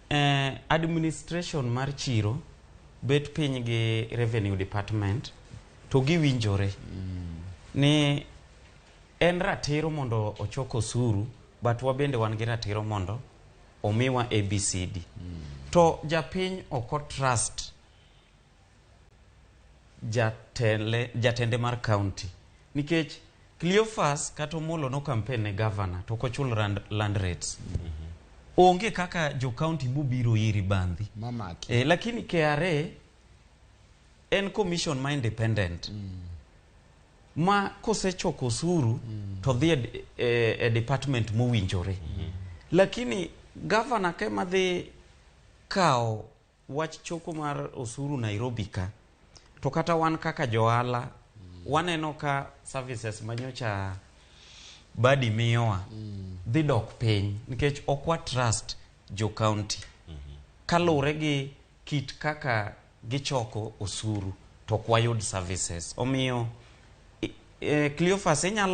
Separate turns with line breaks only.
Administration mar chiro bet piny gi revenue department to giwinjore ni en ratiro mondo ochok osuru, but wabende wan gi ratiro mondo omiwa ABCD. To japiny ok o trust jatele, jatende mar county nikech Cleophas kata Omolo no campaign ne governor to ok ochul land rates. Onge kaka jo county bobiro iri bandhi.
Mamaki.
Lakini KRA en commission ma independent ma kosechoko osuru to dhi e department mowinjore. Lakini governor kema dhi kawo wach choko mar osuru Nairobi ka, to kata wan kaka johala waneno ka services manyocha badi miyowa dhi dok piny nikech ok wa trust jo county kaluwore gi kit kaka gichoko osuru to ok wayud services. Omiyo Cleophas inyalo